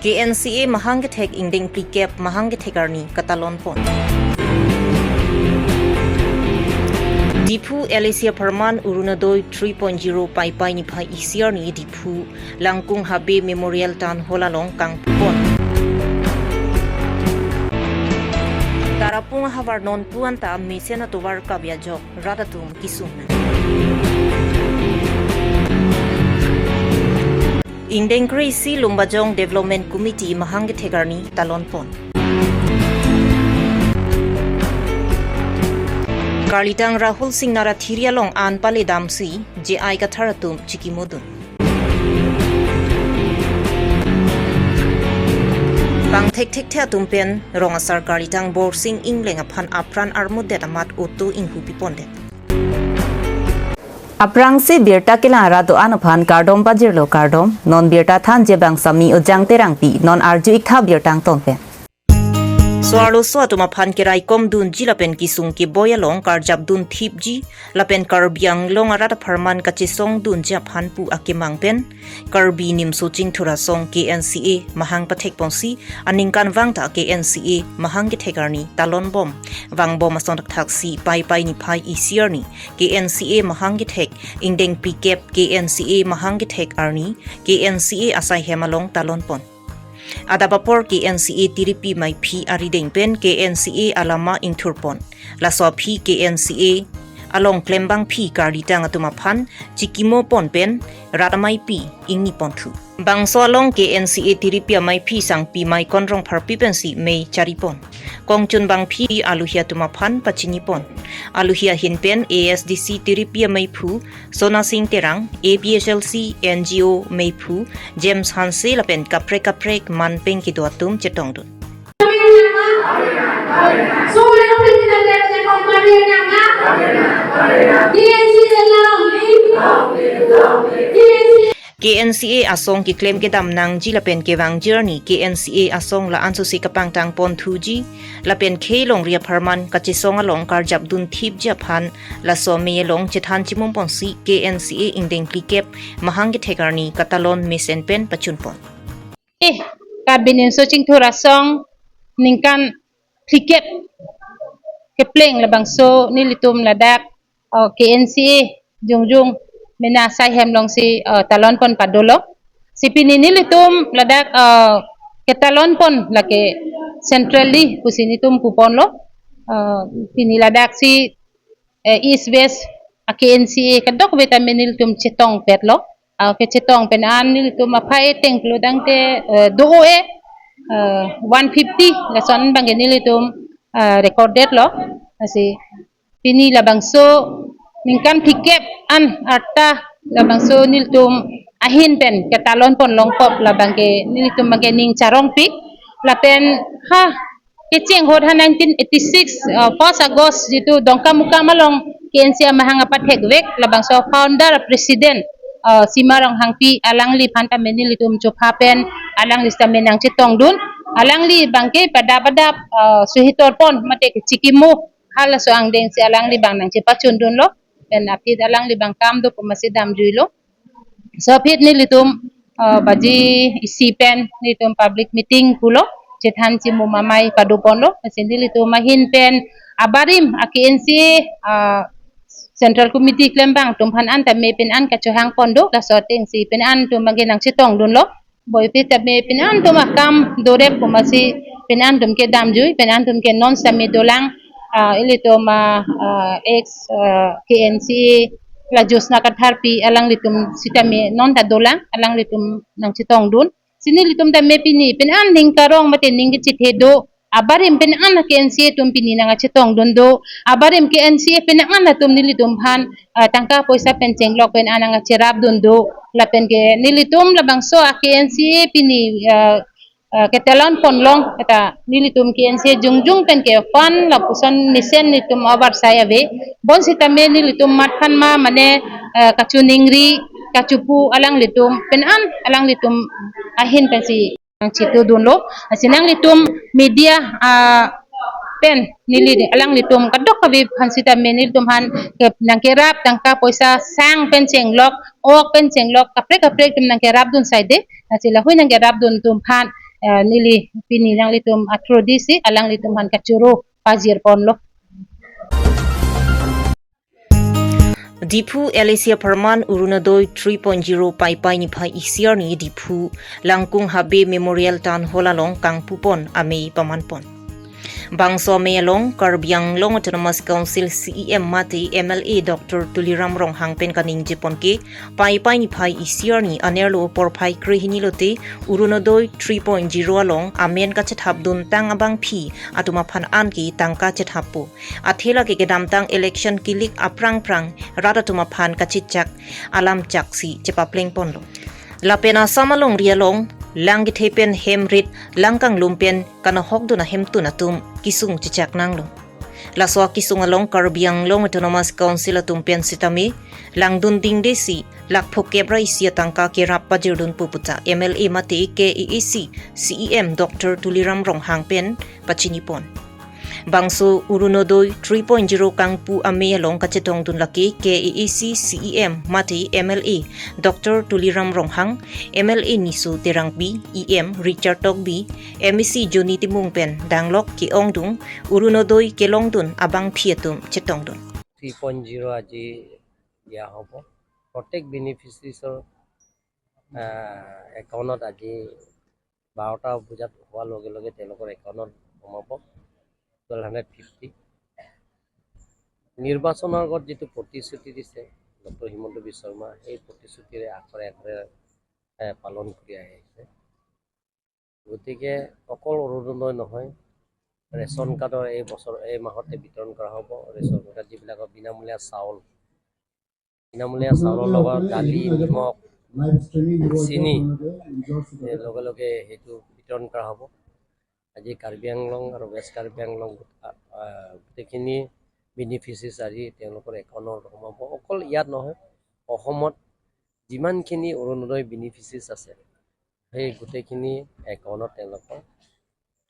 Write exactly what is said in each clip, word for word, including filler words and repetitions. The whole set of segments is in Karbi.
K N C A mahang kethek ingdeng phlikep mahang kethek arni katalon pon. Diphu L A C apharman Orunodoi three point zero Paipai niphai isi arni Diphu Langkung Habe Memorial Town Hall along kangpu pon. Tarapung ahavar nonpu anta mesen atovar kave ajok rat atum kesung nang. Ingdeng kre-isi Lumbajong Development Committee mahang kethek arni talon pon. Karlitang Rahul Singnar athiri along an pale damsi J I Kathar atum chikimodun. Pangthek thekthe atum pen rong asar karlitang Borsing Engleng aphan apran armudet amat auto inghu pipondet. Aphrangsi birta kelang arat do-an aphan kardom pajirlo kardom, non birta thanji abang Sami Ojang Terangpi, non arju-ik tha birta angton pen. So-arloso atum aphan keraikom dunji lapen kesung keboi along karjap dun thipji lapen Karbi Anglong arat apharman kachesong dunji aphan pu akemang pen Karbi Nimso Chingthur Asong K N C A mahang pathek ponsi aningkanvang ta K N C A mahang kethek arni talon bom vangbom ason thakthaksi Paipai niphai isi arni K N C A mahang kethek ingdeng phlikep K N C A mahang kethek arni K N C A asai hem along talon pon. Adap apor K N C A tiripi maiphi arideng pen K N C A alama ingthur pon. Laso aphi K N C A along klembangphi karlitang atum aphan chikimo pon pen rat amaipi ingni ponthu. Bangso along K N C A tiripi amaiphi Sangpi Maikon Rongpharpi pensi mei chari pon. Kongchun bangphi aluhi atum aphan pachini pon. Aluhi ahin pen A S D C tiripi amaiphu Sona Sing Terang, A P H L C N G O meiphu James Hanse lapen kaprek kaprek man peng kedo atum chetongdun. K N C A asong keklem kedam nangji lapen kevangji arni K N C A asong la-an sosi kapangtang ponthuji lapen khei longri apharman kachesong along karjap dun thipji aphan laso amei along chethan chimum ponsi K N C A ingdeng phlikep mahang kethek arni katalon mesen pen pachun pon. Eh, Karbi Nimso Chingthur Asong ningkan phlikep kepleng labangso nelitum ladak, oh, K N C A jongjong mena asai hem alongsi, oh, talon pon padolo. Si pini nelitum ladak, oh, ketalon pon lake centrally pusi netum pu ponlo. Oh, pini ladak si eh, East West a K N C A kadokave tame nelitum chetong petlo. Ah, kechetong pen an nelitum aphai ateng pulotangte, eh, do-o-e, eh, one fifty lason abangke nelitum, eh, recorded lo. Lasi pini labangso ningkan phlikep an arta labangso nelitum ahin pen ketalon pon longkok labangke nelitum abangke ning charongpik lapen ha kecheng ahut ha nineteen eighty-six, uh, first August jitu Dongkamukam along K N C A amahang apathekvek labangso founder president, uh, Sima Ronghangpi alangliphan tame nelitum chopha pen alangli tame nangchetongdun, alangli abangke padap padap, uh, suhitor pon mate kechikimo halaso angdengsi alangli abang nangchepachundunlo pen aphi alangli abang kam do pu masi damjuilo. So aphi nelitum, uh, baji isi pen nelitum public meeting pulo, chethan chimum amei pado ponlo, lasi nelitum ahin pen abarim a K N C A, uh, Central Committee klembang atum aphan an tame pini an kachohang pon do, laso atengsi pini an atum abangke nangchetongdunlo, boi aphi tame pini an atum akam dorep pu masi pini an atum ke damjui, pini an atum ke non sitame dolang, ah, ilitum, ah, ah, ex, ah, K N C A la Jyotsna Katharpi alanglitum sitame non ta dolang, alanglitum nangchetongdun. Si nelitum tame pini, pini an ning karong mate ning kechethe do, abarim pini an K N C A atum pini nangchetongdun do, abarim K N C A pini an atum nelitum aphan, ah, tangka poisa pen chenglok pini an nangcherapdun do, lapen ke nelitum labangso a K N C A pini, ah, eh, ketalon pon long kata nelitum K N C A jongjong pen ke fund lapuson mesen nelitum avarsai ave. Bonsitame nelitum matphan ma mane, eh, kachiningri, kachipu alanglitum pini an alanglitum ahin pensi nangchetongdunlo. Lasi nanglitum media, ah, pen neli alanglitum kadokave aphan sitame nelitum aphan ke nangkerap tangka poisa sang pen chenglok, ok pen chenglok, kaprek kaprek atum nangkerapdun saide. Lasi lahui nangkerapdun atum aphan eh, neli pini nanglitum athro disi alanglitum aphan kachoro pajir ponlo. Diphu L A C apharman Orunodoi three point zero Paipai niphai isi arni Diphu Langkung Habe Memorial Town Hall along kangpupon amei pamanpon. Bangso amei along Karbi Anglong Autonomous Council C E M mate M L A Doctor Tuliram Ronghang pen kaningjepon ke Paipai niphai isi arni anerlo porphai krehini lote Orunodoi three point zero along amen kachethapduntang abangphi atum aphan anke tangka chethappo. Athe lake kedamtang election kilik aphrang phrang rat atum aphan kachechak alam chak si chepapleng ponlo. Lapen Assam alongri along lang kethe pen hem rit, lang kanglum pen kanahokdun ahemtun atum kesung chechak nanglo. Laso akesung along Karbi Anglong Autonomous Council atum pen sitame langdun dingde si lakh phokep ra isi atangka kerap pajirdunpo puta M L A mate K A A C C E M Doctor Tuliram Ronghang pen pachinipon. Bangso Orunodoi three point zero kangpu amei along kachetongdun lake K A A C C E M mate M L A Doctor Tuliram Ronghang, M L A Niso Terangpi, E M Richard Tokbi, M A C Johnny Timung pen danglok ke-ongdung Orunodoi kelongdun abangphi atum chetongdun. Three point zero আজি দিয়া হ'ব। প্ৰত্যেক বেনিফিচিয়াৰীজৰ, আহ, একাউণ্টত আজি বাৰটা বজাত হোৱাৰ লগে লগে তেওঁলোকৰ একাউণ্টত সোমাব টুৱেলভ হাণ্ড্ৰেড ফিফটি। নিৰ্বাচনৰ আগত যিটো প্ৰতিশ্ৰুতি দিছে ডক্টৰ হিমন্ত বিশ্ব শৰ্মা, সেই প্ৰতিশ্ৰুতিৰে আখৰে আখৰে, এ, পালন কৰি আহি আছে। গতিকে অকল অৰুণোদয় নহয়, ৰেচন কাৰ্ডৰ এই বছৰ, এই মাহতে বিতৰণ কৰা হ'ব। ৰেচন কাৰ্ড যিবিলাকৰ বিনামূলীয়া চাউল, বিনামূলীয়া চাউলৰ লগত দালি, নিমখ, চেনি, এ, লগে লগে সেইটো বিতৰণ কৰা হ'ব। আজি কাৰ্বি আংলং আৰু ৱেষ্ট কাৰ্বি আংলং, আ, আ, গোটেইখিনি বেনিফিচিয়াৰী আজি তেওঁলোকৰ একাউণ্টত সোমাব। অকল ইয়াত নহয়, অসমত যিমানখিনি অৰুণোদয় বেনিফিচিয়াৰী আছে, সেই গোটেইখিনি একাউণ্টত তেওঁলোকৰ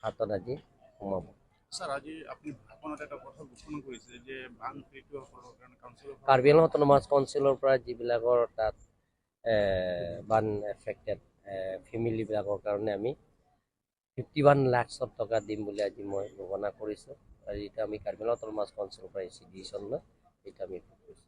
হাতত আজি সোমাব। ছাৰ, আজি আপুনি ভাষণত এটা কথা ঘোষণা কৰিছে যে বান পীড়িতসকলৰ কাৰণে কাউন্সিলৰ ফালৰ কাৰ্বি আংলং অট'নমাছ কাউন্সিলৰ পৰা যিবিলাকৰ তাত, এ, বান এফেক্টেড, এ, ফেমিলিবিলাকৰ কাৰণে আমি ফিফটি ওৱান লাখছ টকা দিম বুলি আজি মই ঘোষণা কৰিছোঁ। আৰু এইটো আমি কাৰ্বি আংলং অট'নমাছ কাউন্সিলৰ পৰা এই ডিচিশ্যন লৈ এইটো আমি কৰিছোঁ।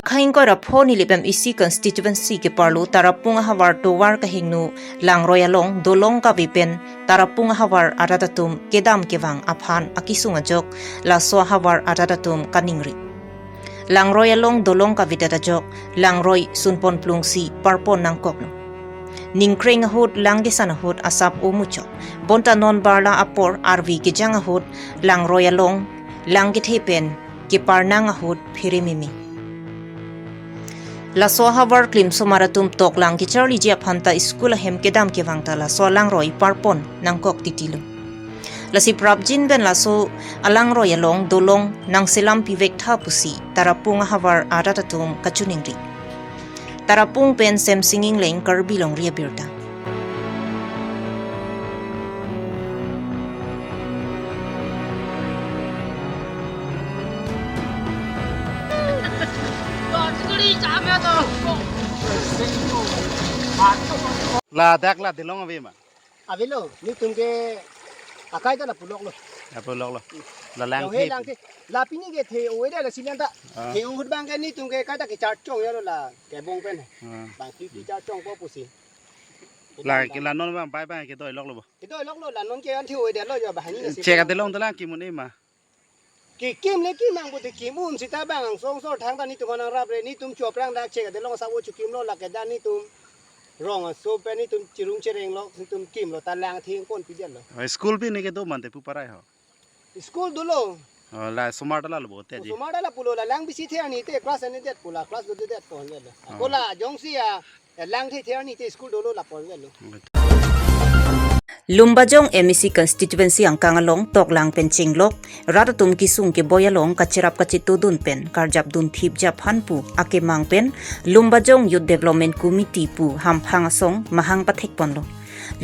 Khaingkoi ra pho Nilip M A C constituency keparlo Tarapung ahavar tovar kahingno Langroi along dolong kave pen Tarapung ahavar arat atum kedam kevang aphan akesung ajok laso ahavar arat atum kaningri. Langroi along dolong kavedet ajok Langroi sunpon plungsi parpon nangkoklo. Ningkreng ahut lang kesan ahut asap o muchot. Bonta non barla apor arve kejang ahut Langroi along lang kethe pen keparnang ahut phere meme. Laso ahavar klimsomar atum toklang kecharliji aphanta school ahem kedam kevang ta laso Langroi parpon nangkok titilo. Lasi prapjin pen laso aLangroi along dolong nangselam pivek tha pusi Tarapung ahavar arat atum kachiningri. Tarapung pen Semsing Ingleng, Karbi Longri Abirta. Ladak la dolong ave ma? Avelo, netum ke akai ta la puloklo. La puloklo. La lang, yo he the. Lang the. La pini ke the o eda la sinan ta. Ah. The o hut bang ke netum ke kaita kecharchong ya lo la kebong pen. Ah. Bang si kecharchongpo pusi. La ke la non bang pai bang kedoiloklo bo. Kedoiloklo, la non ke an the o eda lo ya bahani na si. Chek adelong telang kimun ema. Kekim le kim nangpo te kim un sita bang angsong sor thangta netum aphan nangrap re, netum choplang dak chek adelong sa o chukimlo, lake da netum rong aso pen netum chirung cherenglo, netum kimlo ta lang thengpon pidetlo. Oh, school pini kedo mante pu parai ho. School dolo. Oh, la osomar ta la lo bo te di. Osomar ta la pulo, la lang bisi the arni te class ani det pu la class do det pon lo. Oh. Ako la jongsi ya, ya lang the the arni te school dolo la pon lo. Lumbajong M A C constituency angkang along toklang pen chenglok rat atum kesung keboi along kacherap kachetodun pen karjapdun thipji aphan pu akemang pen Lumbajong Youth Development Committee pu hamphang asong mahang pathekponlo.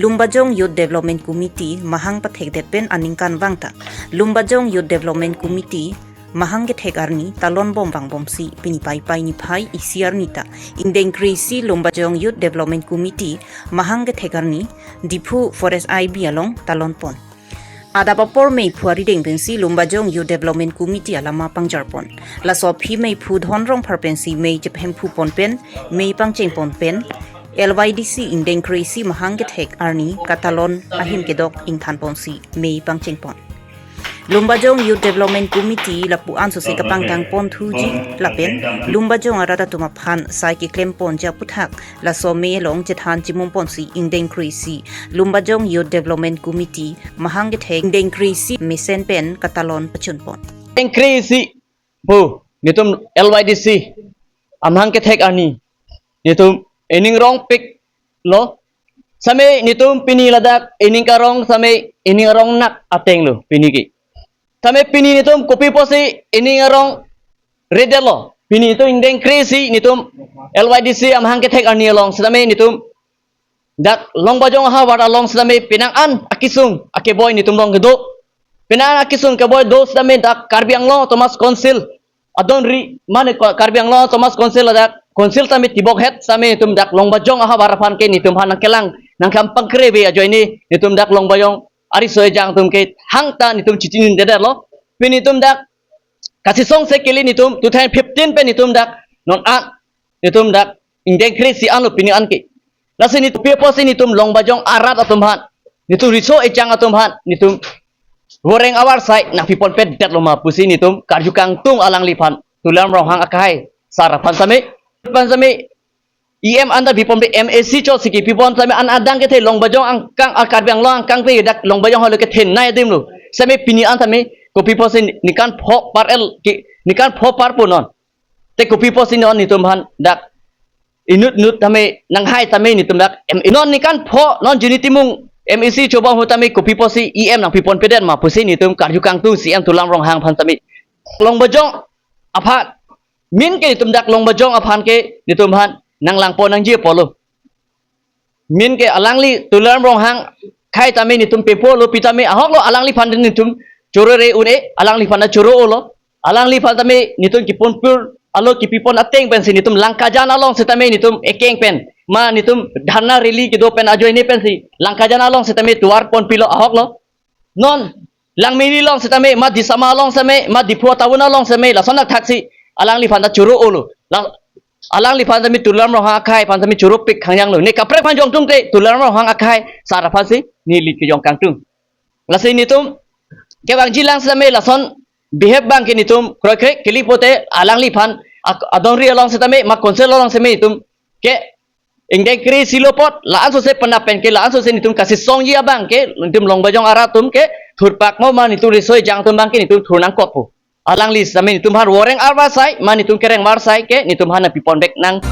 Lumbajong Youth Development Committee mahang pathekdet pen aningkanvang ta Lumbajong Youth Development Committee mahang kethek arni talon bom vangbomsi pini Paipai niphai isi arni ta ingdeng kre-isi Lumbajong Youth Development Committee mahang kethek arni Diphu Forest I B along talon pon. Adap apor meiphu arideng pensi Lumbajong Youth Development Committee alama pangjar pon. Laso aphi meiphu Dhon Rongphar pensi mei chephemphu pon pen mei pangcheng pon pen L Y D C ingdeng kre-isi mahang kethek arni katalon ahin kedok ingthan ponsi mei pangcheng pon. Lumbajong Youth Development Committee lapu-an sose kapangtang pon thuji lapen Lumbajong arat atum aphan sai keklem ponji aputhak laso mei along chethan chimum ponsi ingdeng kre-isi Lumbajong Youth Development Committee mahang kethek ingdeng kre-isi mesen pen katalon pachun pon. Ingdeng kre-isi pu netum L Y D C amahang kethek arni netum ening rongpik lo. Same netum pini ladak ening karong same ening arong nak ateng lo pini ke. Same pini netum kopi pusi ening arong redet lo. Pini netum ingdeng kre-isi netum L Y D C amahang kethek arni along sitame netum dak Longbajong ahavar along sitame penang an akesung akeboi netum along kedo. Penang an akesung keboi do sitame dak Karbi Anglong Autonomous Council adonri mane ko-, Karbi Anglong Autonomous Council ladak council tame tibok het sitame netum dak Longbajong ahavar aphan ke netum aphan nangkelang nangkam pangkre ave ajoine netum dak Longbajong ariso ejang atum ke hangta netum chichinine det lo. Pini netum dak kachesong se kele netum two thousand fifteen pen netum dak non an netum dak ingdeng kre-isi anlo pini an ke. Lasi netum kopi pusi netum Longbajong arat atum aphan netum riso ejang atum aphan netum voreng avar sai nangpi ponpedet lo ma pusi netum karju kangtung alangliphan Tuliram Ronghang akhai sar aphan same aphan same E M anta pi ponpe M A C chot si kepi pon same an adang kethe Longbajong angkang a Karbi Anglong angkang pe dak Longbajong holo kethenei adim lo. Same pini an same kopi pusi ningkan pho par el ke ningkan pho par pu non. Te kopi pusi non netum aphan dak inut nut tame nanghai tame netum dak em non ningkan pho non juni timung M A C chobang ho tame kopi pusi E M nangpi ponpedet ma pusi netum karju kangtung C M Tuliram Ronghang aphan same Longbajong aphan min ke netum dak Longbajong aphan ke netum aphan nanglang pon nangji apotlo. Min ke alangli Tuliram Ronghang akhai tame netum pepo lo pi tame ahok lo alangliphan netum choro re un-e alangliphan choro lo. Alangliphan tame netum kipon pur alo kipi pon ateng pensi netum Langkajan along sitame netum ekeng pen ma netum dharna rally kedo pen ajoine pensi Langkajan along sitame tovar ponpilo ahok lo. Non Langmili along sitame ma Disama along sitame ma Diphu town along sitame lason athak si alangliphan ta choro lo. La alangliphan sitame Tuliram Ronghang akhai aphan sitame choro pik khangjang lo. Ne kaprek aphan jongtung te Tuliram Ronghang akhai sar aphan si neli kejong kangtung. Lasi netum kevangji lang sitame lason behave abang ke netum kroikre keli pote alangliphan ak-, adonri along sitame ma council along sitame netum ke ingdeng kre-isi lo apot la-an sose penap pen ke la-an sose netum kachesongji abang ke netum Longbajong arat atum ke thurpak mo ma netum riso ejang atum abang ke netum thur nangkok pu. Alangli sitame netum aphan voreng avar sai ma netum kereng avar sai ke netum aphan nangpi ponbek nang.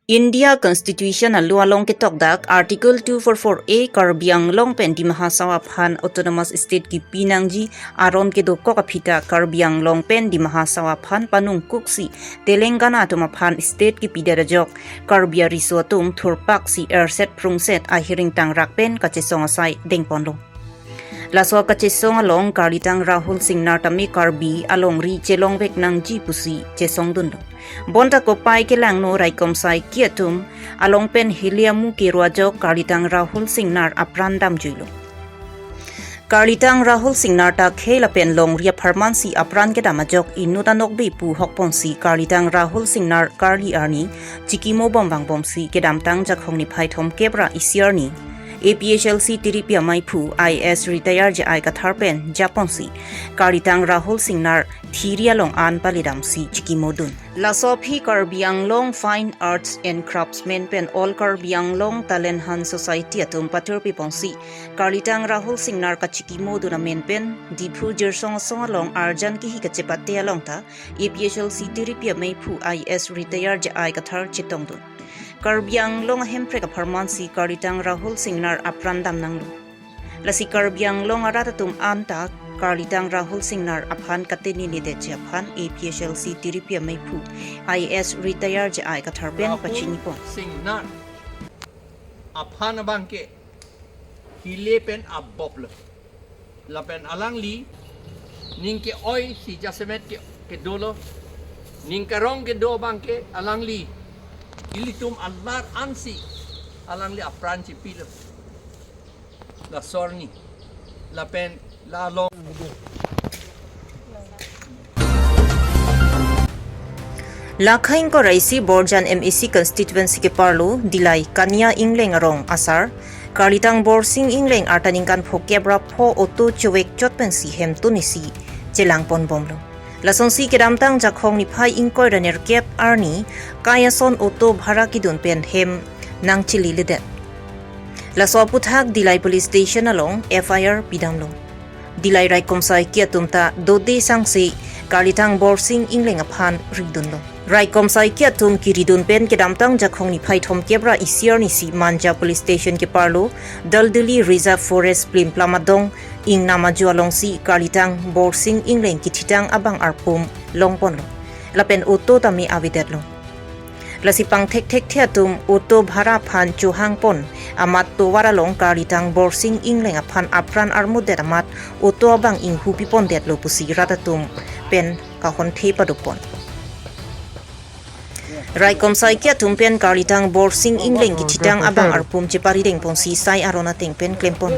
India Constitution alo along ketok dak Article two four four A Karbi Anglong pen Dima Hasao aphan Autonomous State kipi nangji aron kedokok aphi ta Karbi Anglong pen Dima Hasao aphan panungkuksi Telangana atum aphan state kipidet ajok Karbi ariso atum thurpaksi erset prungset ahiring tangrak pen kachesong asai dengponlo. Laso kachesong along Karlitang Rahul Singnar tame Karbi alongri chelongvek nangji pusi chesongdunlo. Bonta kopai kelangno raikom saiki atum along pen hili amu kero ajok Karlitang Rahul Singnar apran damjuilo. Karlitang Rahul Singnar ta khei lapen longri apharmansi apran kedam ajok inut anokbe pu hokponsi Karlitang Rahul Singnar karli arni chikimo bom vangbomsi kedamtang Jakhong niphai thomkep ra isi arni A P H L C tiripi ameiphu I A S retire J I Kathar pen japonsi Karlitang Rahul Singnar thiri along an palidamsi chikimodun. Laso aphi Karbi Anglong Fine Arts and Craftsmen pen All Karbi Anglong Talent Hunt Society atum pathurpi ponsi Karlitang Rahul Singnar kachikimodun amen pen Diphu Jirsong Asong along arjan kihi kachepate along ta A P H L C tiripi ameiphu I A S retire J I Kathar chetongdun. Karbi Anglong ahemprek apharmansi Karlitang Rahul Singnar apran damnanglo. Lasi Karbi Anglong arat atum anta Karlitang Rahul Singnar aphan katenine detji aphan A P H L C tiripi ameiphu I A S retire J I Kathar pen Rahul pachinipon. Singnar aphan abang ke kile pen aboplo. Lapen alangli Ning ke-oi si jasemet ke, kedolo. Ning karong kedo abang ke alangli, ilitum alar ansi alangli apran chepilo. Laso arni, lapen la along. Lakha ingkoi ra isi Borjan M A C constituency keparlo Dillai Kania Ingleng arong asar karlitang Borsing Ingleng arta ningkan phokep ra pho auto chevek chot pensi hem tun isi chelang pon bomlo. Lasonsi kedamtang Jakhong niphai ingkoi ra nerkep arni kai ason auto bhara kedun pen hem nangchili ledet. Laso aputhak Dillai Police Station along F I R pidamlo. Dillai raikom saiki atum ta dode sangse karlitang Borsing Ingleng aphan ridunlo. Raikom saiki atum kiridun pen kedamtang Jakhong niphai thomkep ra isi arni si Manja Police Station keparlo Daldali Reserve Forest Plimplam adong ingnam ajo alongsi karlitang Borsing Ingleng kithitang abang arpum longponlo. Lapen auto tame avedetlo. Lasi pangthek thekthe atum auto bhara aphan chohang pon amat tovar along karlitang Borsing Ingleng aphan apran armudet amat auto abang inghu pipondetlo pusi rat atum pen kahonthe padopon. Raikom saiki atum pen karlitang Borsing Ingleng kithitang abang arpum cheparideng ponsi sai aron ateng pen klempon.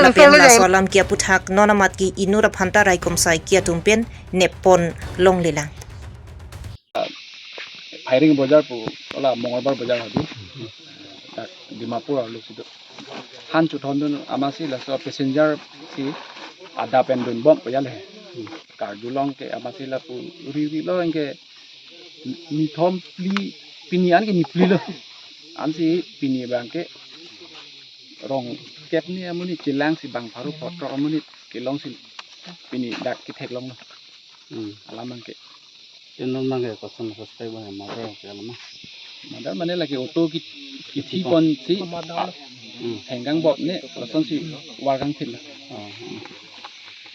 Lapen laso alam ke aputhak non amat ke inut aphanta raikom saiki atum pen neppon longlelang. Firing bojar pu, ola Mongolbar bojar hadi. Dak Dimapur arlo si do. Han chuthondun amatsi laso passenger si ada pen dunbom pejal he. Karjulong ke amatsi lapu ri ri lo anke nithom phli, pini anke niphli lo. Ansi pini abang ke rong kep ni amonit chelang si bang pharo photro amonit kelong si pini dak ketheklonglo. Hmm. Alam abang ke. Tenun abang ke koson suspect abang mother ke alam. Mother mane lake auto ki kithi pon si hmm, hengkang bom ne lason si warkang thil. Oh.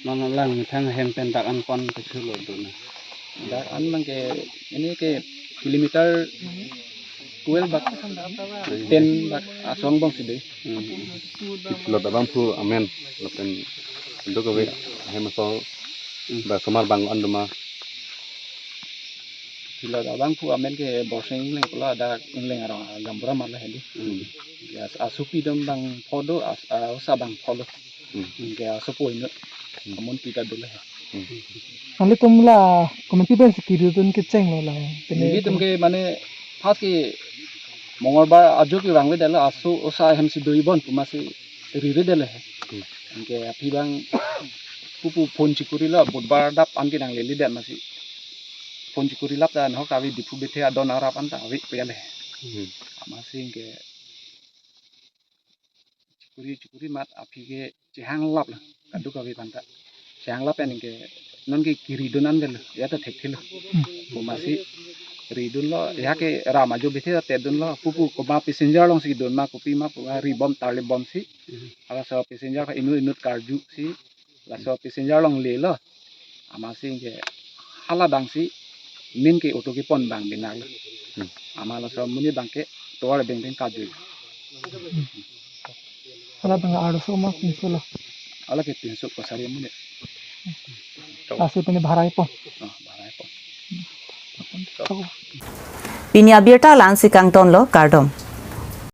Non lang methang hem pen dak an kon kesulo do na. Dak an abang ke ini ke kilometer twelve bak ten bak asong bong si dei. Hmm. Lot abang phu amen lapen duk ave hem asong ba somar bang an doma. Pilot abang phu amen ke Borsing Ingleng pulo ada Ingleng arong gaonbura amat lo hedi. Hmm. Ya asopi dom bang pho do as, a, osa bang pho lo. Hmm. Ke asopo inut. Hmm. Amun kita dulu he. Hmm. Nanglitum la committee pen si kiridun kechenglo la. Nelitum ke mane pas ke Mongolbar ajo ke vangvedetlo aso osa hem si do-i bon pu amatsi riredetlo he. Hmm. Anke aphi abang pupu phone chikuri lo, Budbar adap anke nangleledet amatsi. Phone chikuri lap ta nahok ta ave Diphu bethe adon arap an ta ave pejal he. Hmm. Amatsi anke chikuri chikuri amat aphi ke chehang lap lo. Kaduk ave aphan ta. Chehang lap pen anke non ke kiridun an lo. Ya ta thekthelo. Hmm. Pu amatsi ridunlo, ya ke ram ajo bethe ta tedunlo. Pupu koma passenger along si dun ma kopi ma pu ribom tarlibom si. Hmm. Halaso passenger inut inut karju si. Laso passenger along lelo. Amatsi anke hala abang si main ke auto kepon abang binaklo. Hmm. Amat laso amonit abang ke tovar abeng abeng kaju. Hala abang arloso ma pinso lo. Hala ke pinso pasari amonit. Aso pini bhara ipon. Ah, bhara ipon. Pini abirta la-ansi kangtonlo, kardom.